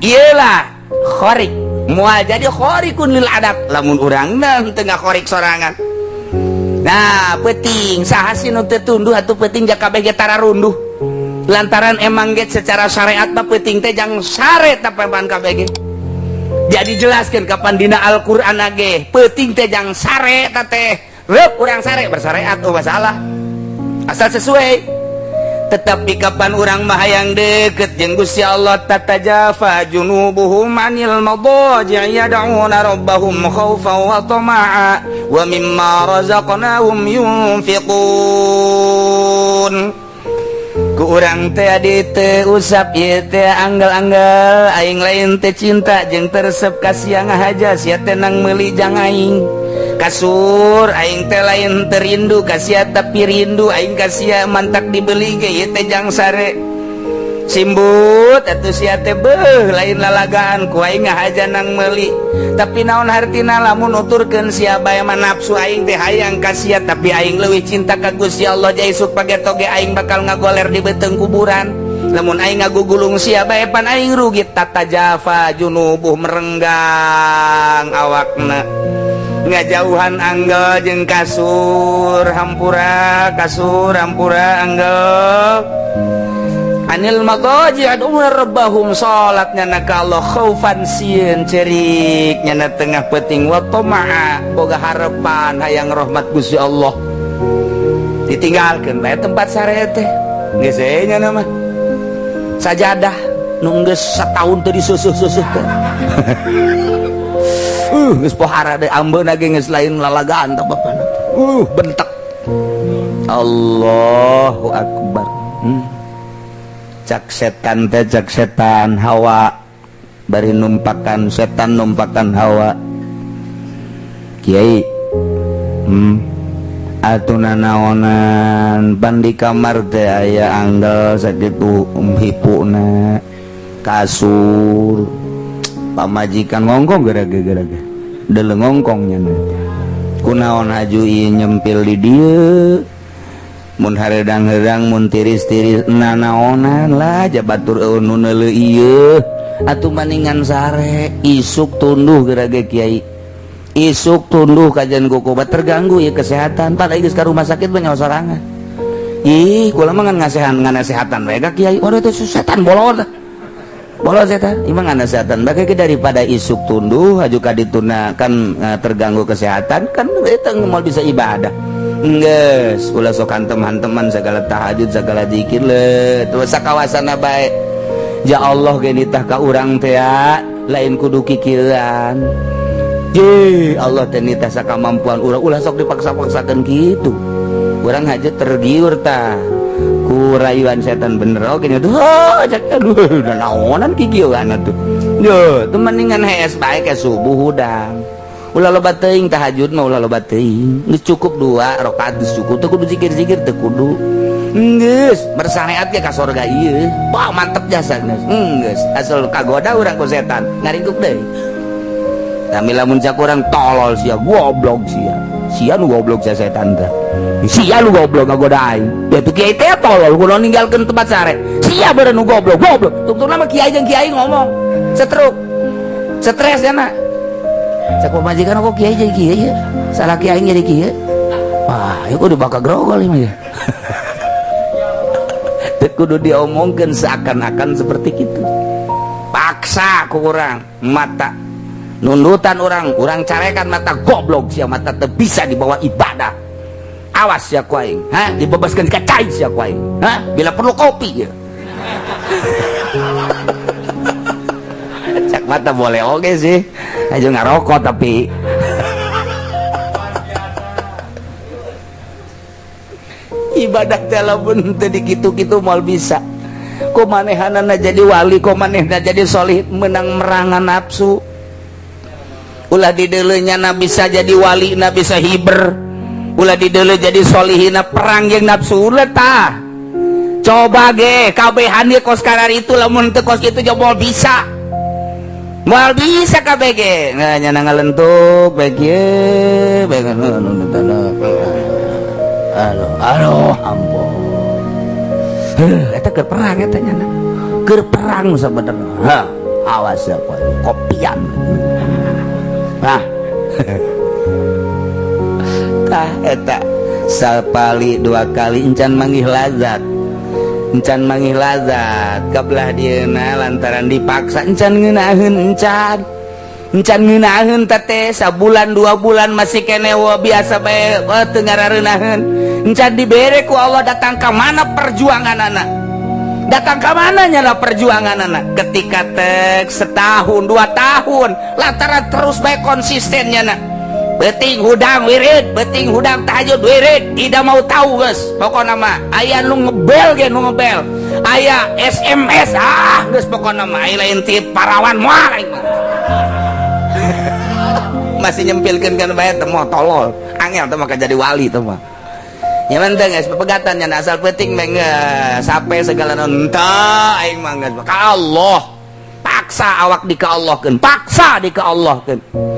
Iyalah khorik moal jadi khorikun lil adat lamun urangna teu ngakhorik sorangan. Nah, peuting saha sih nu teu tunduh atuh peuting ja kabeh ge tararunduh. Lantaran emang ge secara syariat mah peuting teh jang sare tapepan kabeh ge. Jadi jelaskan kapan dina Al-Qur'an ge peuting teh jang sare ta teh. Reup urang sare bersyariat oh masalah. Asal sesuai. Tetapi kapan urang mah hayang deket jeung Gusti Allah tatajafa junubuhum anil madaji' yad'una rabbahum khaufan wa tama'a wa mimma razaqnahum yunfiqun. Ku urang teh adi teu usap ieu teh anggal-anggal aing lain teh cinta jeung teu resep ka sia ngahaja sia teh nang meuli jang aing. Kasur aing teh lain teu rindu ka sia tapi rindu aing ka sia mantak dibeli ge ieu teh jang sare. Simbut atuh sia teh beuh lain lalagaan ku aing ngahaja nang meuli. Tapi naon hartina lamun nuturkeun sia bae mah nafsu aing teh hayang ka sia tapi aing leuwih cinta ka Gusti Allah ja isuk pageto ge aing bakal ngagoler di beuteung kuburan. Lamun aing ngagugulung sia bae pan aing rugi tatajafa junubuh merenggang awakna. Ngajauhan anggel jeung kasur hampura kasur hampura anggel anil madaji aduna rabbahum salatnya na ka Allah khaufan sieun cerik nyana tengah peuting wa tama'a boga harapan hayang rahmat Gusti Allah ditinggalkeun bae tempat sare teh geus we nya mah sajadah nu geus sataun teu disusuh-susuh teh. Geus pohara deui ambeuna ge geus lain lalagaan tah bapana. Bentek. Allahu akbar. Cak setan teh cak setan hawa bari numpakan setan numpakan hawa. Kiai. Atuh nanaonan pan di kamar teh aya anggel sakitu hipuna kasur. Pamajikan ngongkong gara-gara deuleu ngongkongnya kunaon haju ieu nyempil di dieu mun hareudang-heudang mun tiris-tiris nanaonan lah jabatur eueuh nu neuleuh ieu atuh maningan sare isuk tunduh gara-gara kiai isuk tunduh kajian kuku terganggu ya kesehatan pada geus ka rumah sakit mah nyawa sorangan ih kula mah ngan ngasehan nganasehatan we ka kiai waduh teh setan bolon bolos setan emang nganasehatan bae daripada isuk tunduh haju ka dituna kan terganggu kesehatan kan eta moal bisa ibadah geus ulah sok hantem-hanteman segala tahajud segala zikir le terus sakawasana bae ya Allah ge nitah ka urang teh lain kudu kikieuan ye Allah teh nitah sakamampuan urang ulah sok dipaksa-paksakeun kitu urang aja tergiur tah ku rayuan setan bener oke nya tuh aduh naonan kikieuan atuh yo teu mendingan hees bae ke subuh hudang ulah loba teuing tahajud mah ulah loba teuing geus cukup 2 rakaat geus cukup teu kudu zikir-zikir teu kudu geus bersyariat ge ka sorga ieu wah mantep jasa geus geus asal kagoda urang ku setan ngaringkuk deui tapi lamun cak urang tolol sia goblok sia sia nu goblok sia setan teh sia nu goblok ngagoda aing ya tuh kiai teh tolol kudu ninggalkeun tempat sare sia beureun nu goblok goblok tungtungna mah kiai jeung kiai ngomong setruk stres ya nak cak pamajikan kok kiai jadi kiai ya salah kiai jadi kiai wah ya kudu bakal grogol ieu mah ya teu kudu diomongkeun seakan-akan seperti itu paksa ku urang mata nundutan orang urang carekan mata goblok sia mata teu bisa dibawa ibadah awas sia ku aing ha dibebaskeun ka cai sia ku aing ha bila perlu kopi ya cak mata boleh oge sih aja ngarokok tapi ibadah teh lamun teu dikitu-kitu moal bisa ku manehanana jadi wali ku manehna jadi solih menang merangan nafsu ulah dideuleunya na bisa jadi wali na bisa hiber ulah dideuleu jadi solihina perang jeung nafsu ulah tah coba ge kabehan ge kos karar itu lamun teu kos kitu moal bisa moal bisa kabeh ge nah nya ngalentuk bae kieu bae aduh aduh ampun heuh eta keur perang eta nya keur perang sabenerna ha Awas ya kopian. Nah. Tah eta sapali dua kali encan manggih lazat. Encan manggih lazat kabelah dieuna lantaran dipaksa encan ngeunaheun encan. Encan ngeunaheun teh sabulan 2 bulan masih kene biasa bae teu ngarareunaheun. Encan dibere ku Allah datang ka mana perjuanganana. Datang ka mana nyala perjuanganana ketika tek setahun 2 tahun lantaran terus bae konsistennya na. Beuting hudang wirid, beuting hudang tahajud wirid, tidak mau tahu geus. Pokona mah aya nu ngebel ge nu ngebel. Aya SMS ah geus pokona mah aya lain ti parawan moal aing mah. Masih nyempilkeun kan bae teh moal tolol. Angel teh mah jadi wali teh mah. Nya mah teh geus pepegatan nya asal peuting mah geus sampe segala naon teu aing mah geus ka Allah. Paksa awak di ka Allahkeun, paksa di ka Allahkeun.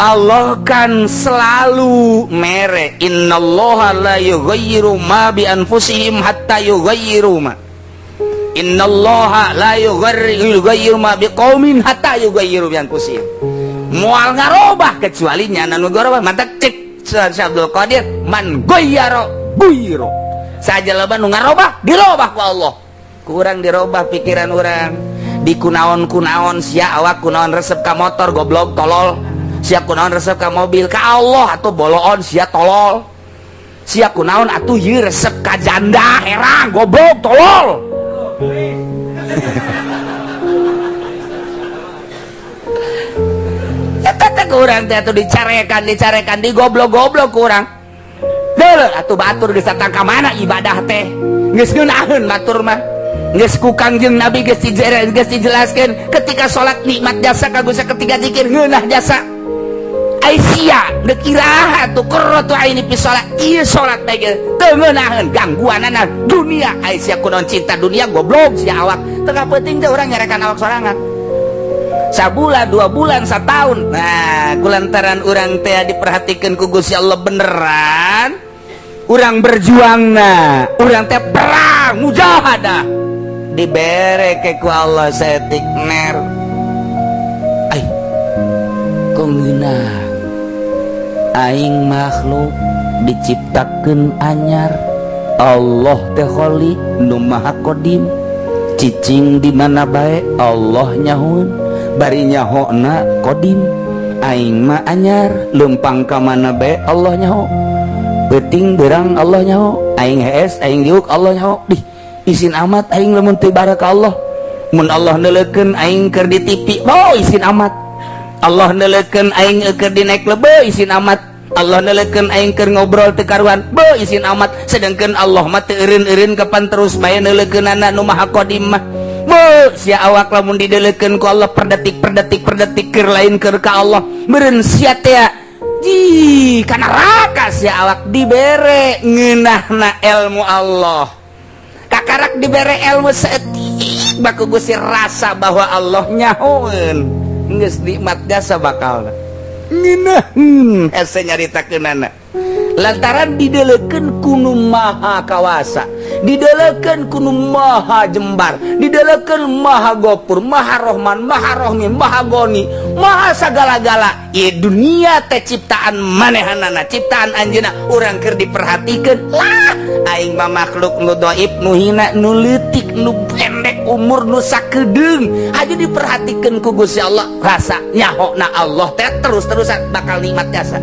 Allah kan selalu mere innallaha la yughayyiru ma bi anfusihim hatta yughayyiru ma innallaha la yughayyiru ma biqaumin hatta yughayyiru bi anfusihim. Moal ngarobah kecuali nyana nu garobah. Mantak cek Syekh Abdul Qadir man ghayyara ghayyira. Saja loba nu ngarobah dirobah ku Allah. Kurang dirobah pikiran urang di kunaon-kunaon sia awak kunaon resep ka motor goblok tolol. Sia kunaon resep ka mobil ka Allah atau boloon sia tolol. Sia kunaon atuh ieu resep ka janda herang goblok tolol. Eta teh kurang teh atuh dicarekan dicarekan digoblok-goblok kurang. Deuleu atuh batur geus datang ka mana ibadah teh. Geus ngeunaheun batur mah. Geus ku Kangjeng Nabi geus dijelaskeun ketika salat nikmat jasa ka Gusti ketika zikir ngeunah jasa. Aisyah deuk iraha tuh qurratu aini fi salat ieu salat teh teu ngeunaheun gangguanana dunia. Aisyah kunaon cinta dunia goblok sia awak tengah penting teh urang nyarekan awak sorangan sabulan 2 bulan satahun. Nah kulantaran urang teh diperhatikeun ku Gusti Allah beneran urang berjuangna urang teh perang mujahadah dibere ke ku Allah saeutik ner ai kok ngeunah aing makhluk diciptakeun anyar Allah teh khalik nu maha qadim cicing di mana bae Allah nyahoeun bari nyahona qadim aing mah anyar leumpang ka mana bae Allah nyaho beuting beurang Allah nyaho aing hees aing diuk Allah nyaho dih isin amat aing lamun teu baraka Allah mun Allah neuleukeun aing keur di TV oh isin amat Allah neuleukeun aing keur di naik lebe isin amat Allah neuleukeun aing keur ngobrol teu karuan be isin amat sedangkan Allah mah teu eureun-eureun kapan terus bae neuleukeunana nu maha qadim mah be sia awak lamun dideulekeun ku Allah per detik per detik per detik keur lain keur ka Allah meureun sia teh ji ka neraka sia awak dibere ngeunahna ilmu Allah kakarak dibere ilmu saeutik baku Gusti rasa bahwa Allah nyahoeun geus nikmat jasa bakal ngeunaheun hese nyaritakeunana lantaran dideulekeun ku nu maha kawasa dideulekeun ku nu maha jembar dideulekeun maha gopur maha rohman maha rohmi maha goni maha sagala-gala ieu dunia teh ciptaan manehanana ciptaan anjeunna urang keur diperhatikeun lah aing mah makhluk nu dhaif nu hina nu leutik nu pendek umur nu sakedeung aja diperhatikeun ku Gusti Allah rasa nyahona Allah teh terus-terusan bakal nikmat jasa.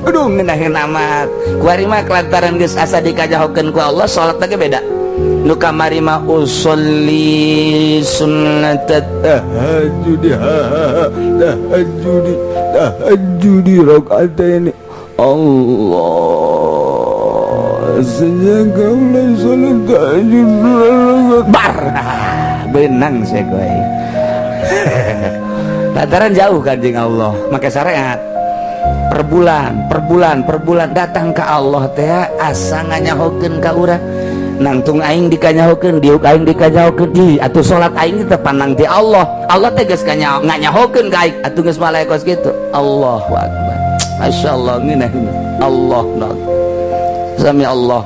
Aduh ngeunaheun amat kuari mah kelantaran geus asa dikajahokeun ku Allah salat teh beda nu kamari mah usolli sunnat tahajjud tahajjud tahajjud rakaataini Allah sejak kaula salat tahajud bar benang saya kowe lantaran jauh kanjeng Allah make syariat per bulan per bulan per bulan datang ke Allah teh asa nganyahokeun ka urang nangtung aing dikanyahokeun diuk aing dikanyahokeun di atuh salat aing teh pandang ti Allah Allah teh geus nganyahokeun ka aing atuh geus malaikat kitu Allahu akbar masyaallah ngeunaheun Allah sami Allah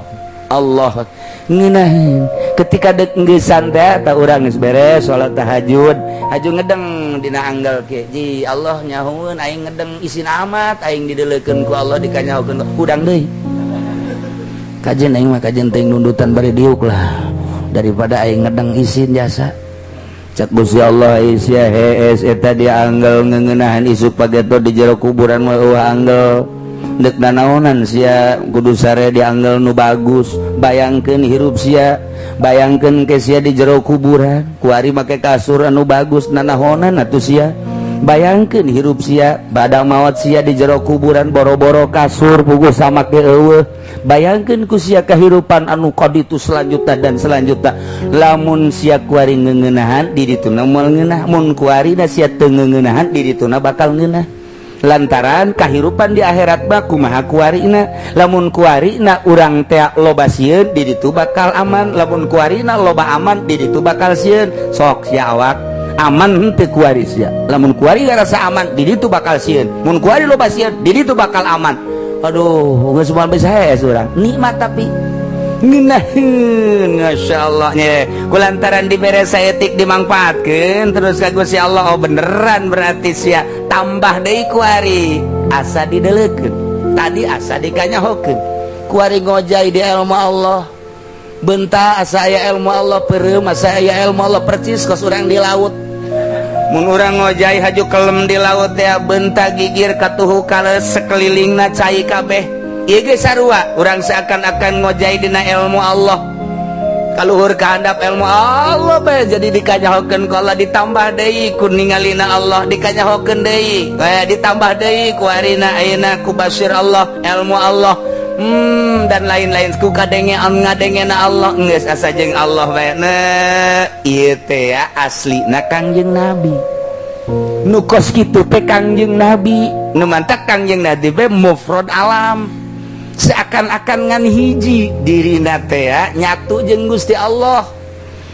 Allah ngeunaheun Ketika dek ngeusan teh, tah urang geus beres salat tahajud, haju ngedeng dina anggal ke. Ji Allah nyahoeun aing ngedeng isin amat, aing dideulekeun ku Allah, dikanyahokeun hudang deui. Kajen aing mah, kajen teuing nundutan bari diuk lah daripada aing ngedeng isin jasa. Cek Gusti Allah, sia hees eta di anggal ngeungenahan, isuk pageto di jero kuburan mah euweuh anggal, dek nanaonan sia kudu sare di anggal nu bagus? Bayangkeun hirup sia, bayangkeun ke sia di jero kuburan kuari make kasur anu bagus, nanahonan atuh sia? Bayangkeun hirup sia bada maot, sia di jero kuburan boro-boro kasur, puguh sama ke euweuh. Bayangkeun ku sia kehidupan anu kaditu selanjutnya dan selanjutnya. Lamun sia kuari ngeungenahan di dituna, moal ngeunah. Mun kuari na sia teu ngeungenahan di dituna, bakal ngeunah, lantaran kahirupan di akhirat baku maha kuarina. Lamun kuarina urang teh loba sieun, di ditu bakal aman. Lamun kuarina loba aman, di ditu bakal sieun. Sok sia awak aman henteu kuari sia? Lamun kuari rasa aman, di ditu bakal sieun. Mun kuari loba sieun, di ditu bakal aman. Aduh, geus moal bisa hees urang nikmat, tapi ngeunaheun. Masya Allah nya, kulantaran dibere saeutik dimangfaatkeun terus ka Gusti Allah. Oh, beneran berarti sia tambah deui kuari asa dideulekeun tadi, asa dikanyahokeun kuari ngojay di ilmu Allah, benta asa aya ilmu Allah, peureum asa aya ilmu Allah, percis kos urang di laut. Mun urang ngojay haju kelem di laut ya, benta gigir katuhu kales, sekelilingna cai kabeh. Ieu ge sarua, urang seakan-akan ngojay dina ilmu Allah, kaluhur kahandap ilmu Allah bae, jadi dikanyahokeun ku Allah, ditambah deui ku ningalina Allah, dikanyahokeun deui bae, ditambah deui ku harina ayeuna ku basir Allah, ilmu Allah, dan lain-lain, ku kadenge ngadengena Allah, geus asa jeung Allah bae. Nah, ieu teh ya aslina Kangjeng Nabi nu kos kitu teh. Kangjeng Nabi nu mantak Kangjeng Nabi be mufrad alam, seakan-akan ngan hiji dirina teh ya, nyatu jeung Gusti Allah.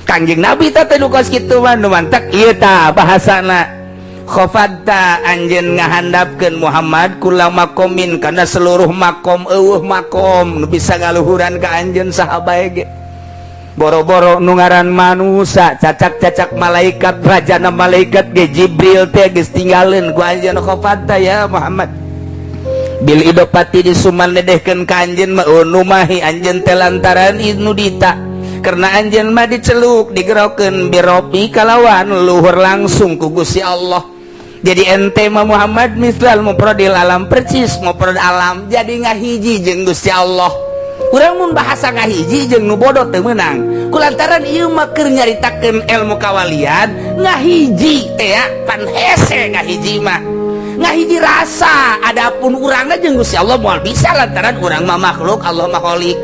Kangjeng Nabi teh nu kos kitu mah. Nu mantak ieu tah bahasana khafadta, anjeun ngahandapkeun Muhammad, kula makomin, kana seluruh makom. Euweuh makom nu bisa ngaluhuran ka anjeun, saha bae ge, boro-boro nu ngaran manusa, cacak-cacak malaikat, rajana malaikat ge, Jibril teh geus tinggalin ku anjeun. Khafadta ya Muhammad bil idopati, disuman dedehkeun ka anjeun mah numahi anjeun teh lantaran nudita, karena anjeun mah diceluk, digerokeun birofi kalawan luhur langsung ku Gusti Allah. Jadi ente mah Muhammad mislal mufradil alam, percis mufrad alam, jadi ngahiji jeung Gusti Allah. Urang mun bahasa ngahiji jeung nu bodoh teu meunang, kulantaran ieu mah keur nyaritakeun ilmu kawalian. Ngahiji teh ya pan hese, ngahiji mah ngahiji rasa. Adapun urangna jeung Gusti Allah moal bisa, lantaran urang mah makhluk, Allah mah kholik.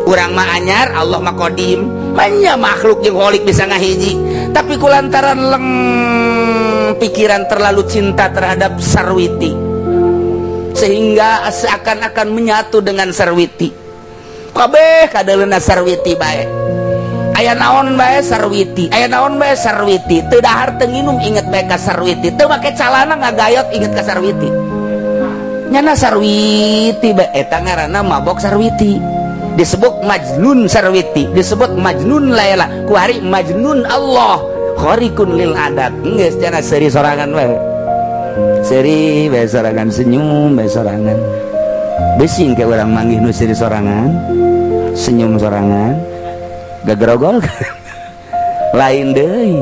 Urang mah anyar, Allah mah kodim. Banyak makhluk jeung kholik bisa ngahiji? Tapi kulantaran leng pikiran terlalu cinta terhadap sarwiti sehingga seakan-akan menyatu dengan sarwiti, kabeh kadaleuna sarwiti bae, aya naon bae sarwiti, aya naon bae sarwiti, teu dahar teu nginum inget bae ka sarwiti, teu make calana ngagayot inget ka sarwiti, nyana sarwiti bae. Eta ngaranna mabok sarwiti, disebut majnun sarwiti, disebut majnun Laila, kuari majnun Allah, khariqun lil adat. Geus cenah seuri sorangan bae, seuri bae sorangan, senyum bae sorangan. Besing kayak orang manggih nu seuri sorangan, senyum sorangan, gagrogol lain deui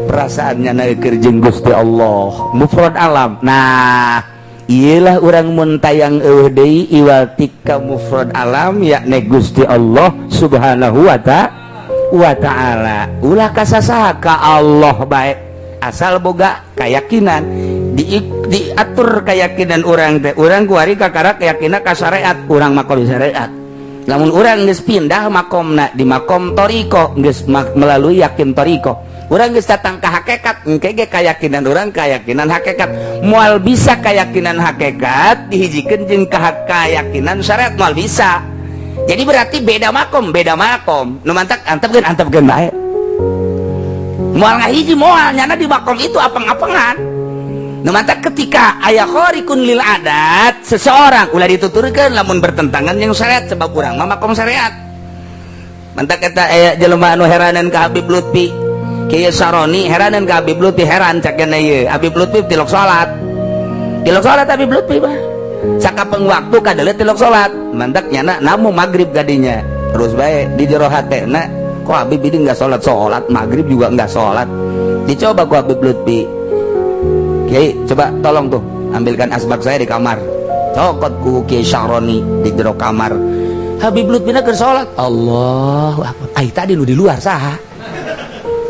perasaannya na jeung Gusti Allah mufrad alam. Nah, iyalah orang mun tayang euweuh deui iwal tika mufrad alam, yakni Gusti Allah Subhanahu wa ta'ala. Ulah kasasaha ka Allah bae, asal boga keyakinan, diatur keyakinan orang teh. Urang kuari kakara keyakinan ka syariat, urang makom syariat. Lamun urang geus pindah makomna di makom toriko, geus melalui yakin toriko, urang geus datang ka hakikat, engke ge keyakinan urang keyakinan hakikat. Moal bisa keyakinan hakikat dihijikeun jeung ka keyakinan syariat, moal bisa. Jadi berarti beda makom, beda makom. Nu mantak antepkeun, antepkeun bae, moal ngahiji, moal. Nyana di makom itu apeng-apengan. Nu mantak ketika aya khariqun lil adat seseorang, ulah dituturkeun lamun bertentangan yang syariat, sebab urang mah makom syariat. Mantak eta aya jelema anu heranan ka Habib Lutfi, Kiai Saroni heranan ka Habib Lutfi, heran cak ieu Habib Lutfi tilok salat. Tilok salat Habib Lutfi mah. Sakapeng waktu kadeuleu tilok salat. Mantak nyana namu maghrib gadinya. Terus bae di jero hatena, kok Habib ini enggak salat salat, maghrib juga enggak salat. Dicoba ku Habib Lutfi. Kiai, coba tolong tuh ambilkan asbak saya di kamar. Cokot ku Kiai Syaroni di jero kamar. Habib Lutfi keur salat. Allahu akbar. Ai tadi nu di luar saha?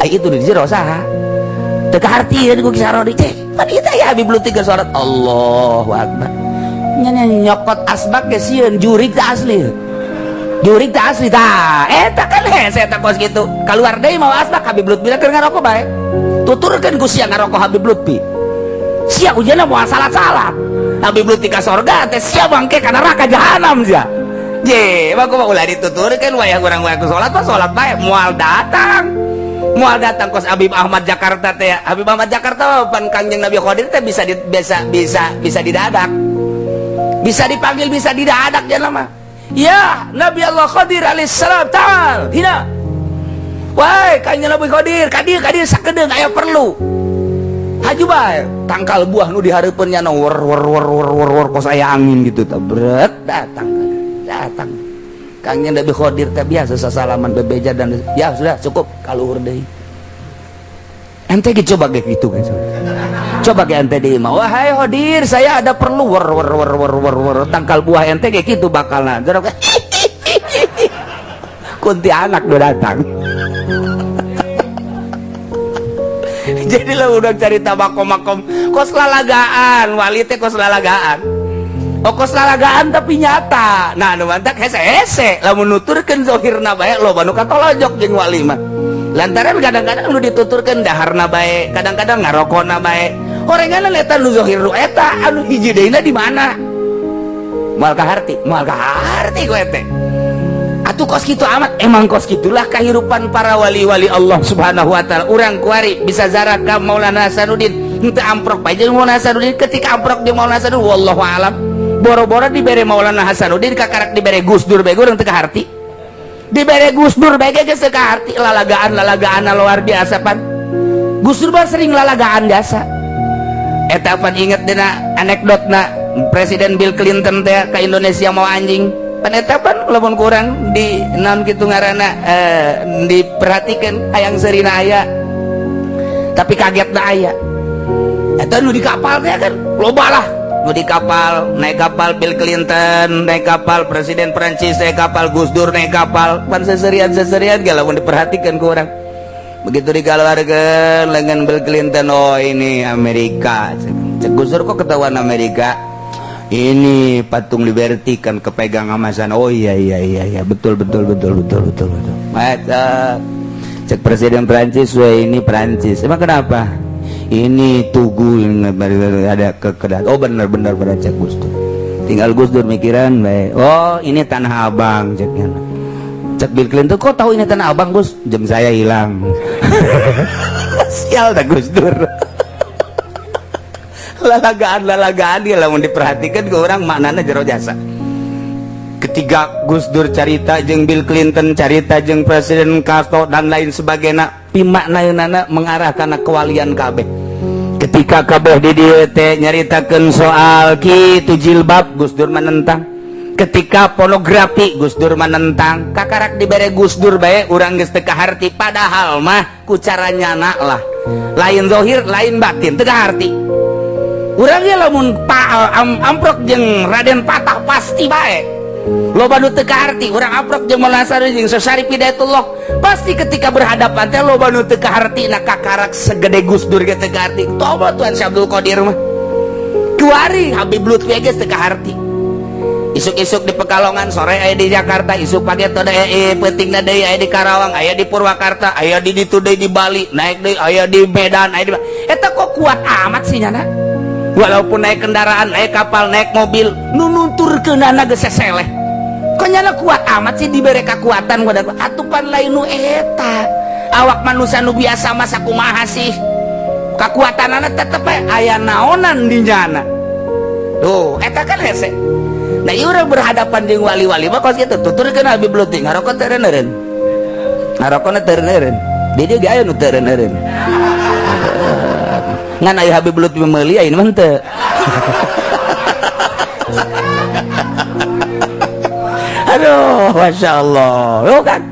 Ai itu di jero saha? Teu kahartieun ku Kiai Syaroni teh. Tadi eta ya Habib Lutfi keur salat. Allahu akbar. Nya nyokot asbak ge sieun jurig teh asli. Jurig teh asli tah. Eta kan hese eta kos kitu. Kaluar deui mau asbak, Habib Lutfi keur ngarokok bae. Tuturkeun ku sia ngarokok Habib Lutfi. Sia ujana moal salat-salat. Habib Lutfi ka sorga teh sia bangke ka neraka jahanam sia. Je, mah kumaha ulah dituturkeun wayah urang wayah salat mah salat bae moal datang. Moal datang kos Habib Ahmad Jakarta teh. Habib Ahmad Jakarta pan Kangjeng Nabi Khadir teh bisa di, bisa bisa bisa didadak. Bisa dipanggil, bisa didadak jangan mah. Ya, Nabi Allah Khadir alaihissalam ta'al. Hina. Wahai Kangjeng Nabi Khadir, kadir kadir sakedeung aya perlu. Haju bae, tangkal buah nu dihareupeun nya wer wer wer wer wer wer kos aya angin gitu tah bret datang datang. Kangjeng Nabi Khadir teh biasa sasalaman bebeja dan ya sudah cukup kaluhur deui. Ente ge coba ge gitu kan. Coba ge ente deui mah, wahai Khadir, saya ada perlu wer wer wer wer wer wer tangkal buah ente ge kitu bakalna. Kuntianak udah datang. Jadi lah udah cerita makom-makom kos lalagaan, wali teh kos lalagaan. Oh kos lalagaan tapi nyata. Nah nu mantak hese-hese lamun nuturkeun zohirna bae loba nu katolojok jeung wali mah. Lantaran kadang-kadang nu dituturkeun daharna bae, kadang-kadang ngarokona bae. Horenganna eta nu zohir nu eta anu hiji deuna di mana? Moal kaharti, moal kaharti ku ete. Atuh kos kitu amat, emang kos kitulah kehidupan para wali-wali Allah Subhanahu wa taala. Urang kuari bisa zarah ka Maulana Hasanuddin, henteu amprok bae jeung Maulana Hasanuddin. Ketika amprok di Maulana Hasanuddin wallahu alam. Boro-boro dibere Maulana Hasanuddin kakarak dibere Gus Dur bae urang teu kaharti. Dibere Gus Dur bae geus teu kaharti, lalagaan-lalagaan luar biasa pan. Gus Dur mah sering lalagaan jasa. Eta pan inget dina anekdotna Presiden Bill Clinton teh ka Indonesia mau anjing. Pan eta pan lamun kurang di naon kitu ngaranna diperhatikeun hayang seurina aya. Tapi kagetna aya. Eta nu di kapal teh kan loba lah. Nu di kapal, naik kapal Bill Clinton, naik kapal Presiden Prancis, naik kapal Gus Dur, naik kapal. Pan seserian-seserian ge lamun diperhatikeun ku urang. Begitu dikeluarkeun lengan Bill Clinton, oh ini Amerika. Cek Gus Dur kok ketahuan Amerika? Ini patung Liberty kan kepegang sama sana. Oh iya iya iya iya betul betul betul betul betul betul. Mata cek Presiden Prancis, wah ini Prancis. Emang kenapa? Ini tugu yang ada ke kedat. Oh benar benar benar cek Gus Dur. Tinggal Gus Dur mikiran bae. Oh ini Tanah Abang ceknya. Cek Bill Clinton kok tahu ini Tanah Abang Gus? Jam saya hilang. Sial dah Gus Dur. Lalagaan-lalagaan dia lamun diperhatikan ke orang maknanya jero jasa. Ketiga Gus Dur carita jeung Bill Clinton, carita jeung Presiden Castro dan lain sebagainya, pimaknaeunana mengarah kana kewalian kabeh. Ketika kabeh di dieu teh nyaritakeun soal kitu jilbab, Gus Dur menentang. Ketika pornografi Gus Dur menentang. Kakarak dibere Gus Dur bae urang geus teu kaharti, padahal mah ku cara nyana lah. Lain zahir, lain batin, teu kaharti. Urang ge lamun amprok jeung Raden Patah pasti bae. Loba nu teu kaharti, urang amprok jeung Maulana Hasanuddin jeung Syarif Hidayatullah pasti ketika berhadapan teh loba nu teu kaharti. Na kakarak segede Gus Dur ge teu kaharti. Toba Tuhan Syekh Abdul Qadir mah. Kuari Habib Lutfi ge teu kaharti. Isuk-isuk di Pekalongan, sore aya di Jakarta, isuk pagi teh peutingna deui aya di Karawang, aya di Purwakarta, aya di ditu deui di Bali, naik deui aya di Medan, aya di eta kok kuat amat sih nyana. Walaupun naik kendaraan, naik kapal, naik mobil, nu nunturkeunana geus seseleh. Kok nyana kuat amat sih dibere kekuatan kuat atupan lain nu eta. Awak manusia nu biasa masa kumaha sih? Kekuatanana tetep aya naonan di nyana. Tuh, eta kan hese. Nah, ieu urang berhadapan jeung wali-wali mah kos kitu, tuturkeun Habib Lutfi ngarokok teh eureun. Ngarokona teu eureun. Di dieu ge aya nu teu eureun. Ngan aya Habib Lutfi meuli, ayeuna mah henteu. Aduh, masya Allah. Oh kan,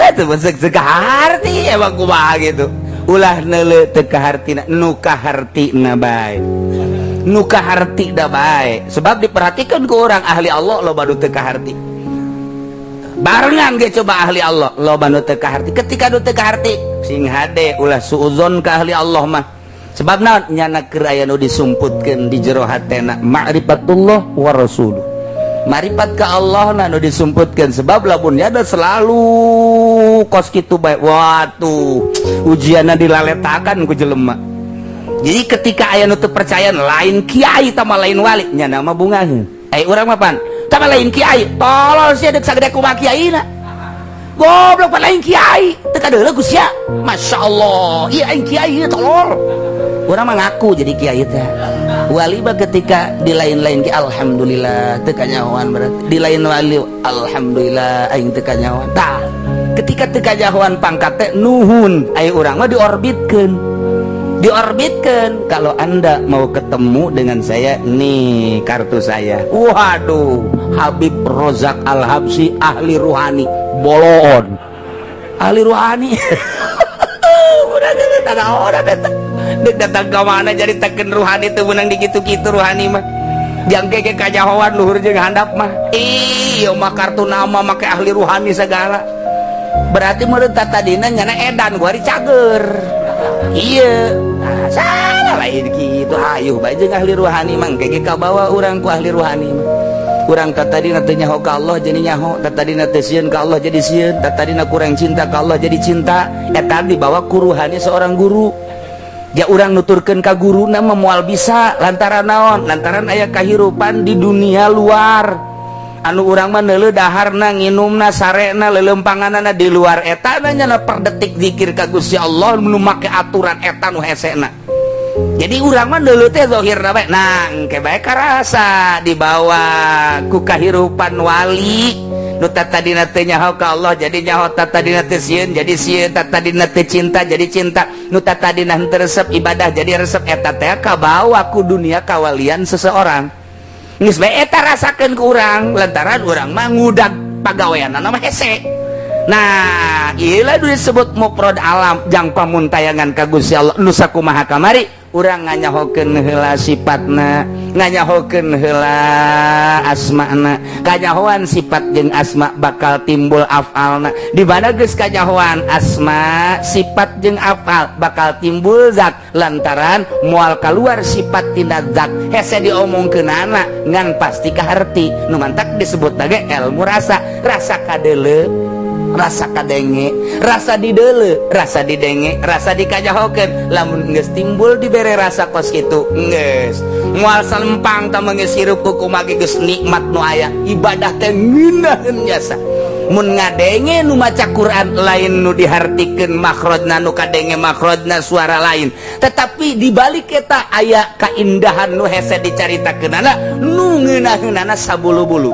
itu masuk kaharti emang kumaha gitu. Ulah neuleu teu kahartina, nu kahartina bae. Nu kaharti da bae. Sebab diperhatikan ku orang ahli Allah loba nu teu kaharti. Barengan ge coba ahli Allah loba nu teu kaharti. Ketika nu teu kaharti, sing hade ulah suuzon ka ahli Allah mah. Sebab naon, nyana keur aya nu disumputkeun di jero hatena ma'rifatullah wa rasuluh. Maripat ke Allah na nu disumputkeun, sebab lamun ada selalu kos kitu bae, waduh, ujianna dilaletakan ku jelema. Jadi ketika aya nu teu percaya lain kiai tama lain wali, nya mah bungaheun. Ai urang mah pan tama lain kiai, tolol sia, deuk sagede kumaha kiai na. Goblok, pan lain kiai, teu kadeuleu ku sia. Masya Allah, ieu aing kiai tolol. Urang mah ngaku jadi kiai teh. Wali mah ketika di lain-lain ki alhamdulillah teu kanyahoan, berarti di lain wali alhamdulillah aing teu kanyahoan. Tah, ketika teu kanyahoan pangkat teh nuhun, ai urang mah diorbitkeun. Diorbitkeun, kalau Anda mau ketemu dengan saya nih kartu saya. Waduh, Habib Rozak Al-Habsyi ahli ruhani, boloon. Ahli ruhani. Udah orang datang. Dek datang ke mana jadi teken ruhani teu meunang dikitu-kitu ruhani mah. Jangke ge kanyahoan luhur jeung handap mah. Ih, mah kartu nama make ahli ruhani segala. Berarti menurut tadina nyana edan gua cager. Iya, nah, salah lain gitu. Hayuh bae jeung ahli ruhani mah engke ge kabawa urang ku ahli ruhani mah. Urang tadina teu nyaho ka Allah jadi nyaho, tadina teu sieun ka Allah jadi sieun, tadina kurang cinta ka Allah jadi cinta. Eta dibawa ku ruhani seorang guru. Ya urang nuturkeun ka guruna mah moal bisa, lantaran naon? Lantaran aya kahirupan di dunia luar. Anu urang mah neuleuh daharna, nginumna, sarena, leuleumpanganana di luar eta nya per detik zikir ka Gusti Allah nu make aturan eta nu hesena. Jadi urang mah neuleuh teh zahirna bae. Nah, engke bae karasa dibawa ku kahirupan wali. Nu tadina teu nyaho ka Allah jadi nyaho, tadina teu sieun jadi sieun, tadina teu cinta jadi cinta, nu tadina henteu resep ibadah jadi resep, eta teh kabawa ku dunia kawalian seseorang. Geus bae eta rasakeun ku urang lantaran urang mah ngudag pagaweanana mah hese. Nah, ieu lah disebut mufrad alam jang pamuntayangan ka Gusti Allah nu sakumaha kamari urang nganyahokeun heula sifatna, nganyahokeun heula asmana. Kanyahoan sifat jeung asma bakal timbul afalna. Di mana geus kanyahoan asma, sifat jeung afal bakal timbul zat, lantaran moal keluar sifat tina zat. Hese diomongkeunana ngan pasti kaharti. Nu mantak disebut lagi ilmu rasa, rasa kadeuleu, rasa kadenge, rasa dideuleu, rasa didenge, rasa dikanyahokeun. Lamun geus timbul dibere rasa kos kitu, geus moal salempang tah geus hirup kumaha geus nikmat nu aya. Ibadah teh ngeunaheun jasa. Mun ngadenge nu maca Quran lain nu dihartikeun makhrajna, nu kadenge makhrajna suara lain, tetapi di balik eta aya kaindahan nu hese dicaritakeunana nu ngeunaheunana sabulu-bulu.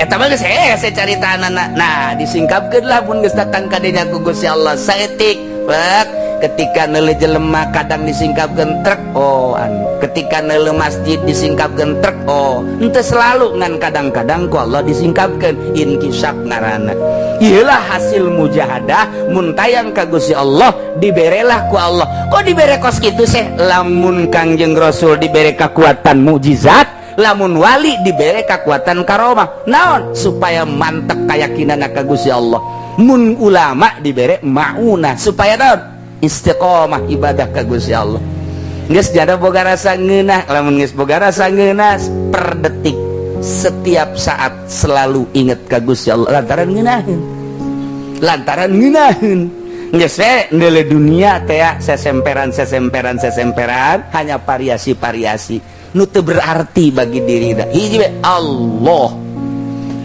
Eta mah geus hese caritaanana. Nah, disingkapkeun lah mun geus datang ka dinya ku Gusti Allah saeutik. Bek, ketika neuleuh jelema kadang disingkapkeun trek, oh anu. Ketika neuleuh masjid disingkapkeun trek, oh henteu selalu, ngan kadang-kadang ku Allah disingkapkeun, inkisaf ngaranna. Iyalah hasil mujahadah mun tayang ka Gusti Allah diberelah ku Allah. Kok dibere kos kitu seh? Lamun Kangjeng Rasul dibere kekuatan mukjizat, lamun wali dibere kekuatan karomah. Naon? Supaya mantep keyakinan ka Gusti Allah. Mun ulama dibere maunah supaya naon? Istiqomah ibadah ka Gusti Allah. Geus jada boga rasa ngeunah, lamun geus boga rasa ngeunah per detik setiap saat selalu inget ka Gusti Allah lantaran ngeunaheun. Lantaran ngeunaheun. Geus we neuleuh dunia teh sesemperan sesemperan sesemperan hanya variasi-variasi nu teu berarti bagi diri da. Hiji we Allah.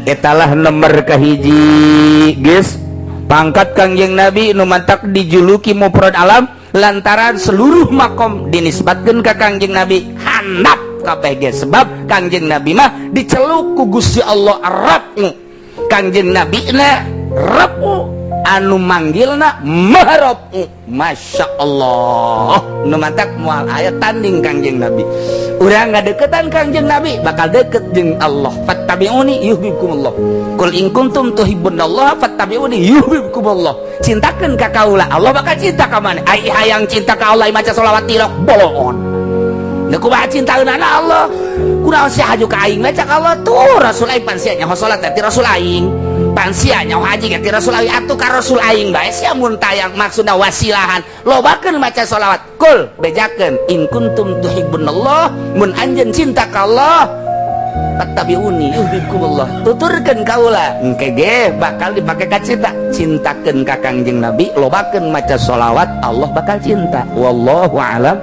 Etalah nomor kahiji geus pangkat Kangjeng Nabi nu mantak dijuluki mufrad alam lantaran seluruh makom dinisbatkeun ka Kangjeng Nabi handap kabeh ge, sebab Kangjeng Nabi mah diceluk ku Gusti Allah Rabbmu. Kangjeng Nabi na Rabbmu. Anu manggilna Maha. Masya Allah, nu matak moal aya tanding Kangjeng Nabi. Urang ngadeketan Kangjeng Nabi bakal deket jeung Allah. Fattabi'uni yuhibbukumullah. Qul in kuntum tuhibbunallaha fattabi'uni yuhibbukumullah. Cintakeun ka kaula, Allah bakal cinta ka maneh. Ai hayang cinta ka Allah, maca sholawat tilok boloon. Da kumaha cintaeunana Allah? Kunaon sia haju ka aing? Maca ka Allah tuh Rasul aing. Pan sia nyaho salat ti Rasul aing, pan sia nyaho haji ti Rasul aing, atuh ka Rasul aing bae sia mun tayang. Maksudna wasilahan, lobakeun maca sholawat. Kul, bejakeun, in kuntum tuhibbunallah, mun anjeun cinta ka Allah, fattabi'uni yuhibbukumullah, tuturkeun kaula, engke ge bakal dipake ka cinta. Cintakeun ka Kangjeng Nabi, lobakeun maca sholawat, Allah bakal cinta. Wallahu alam.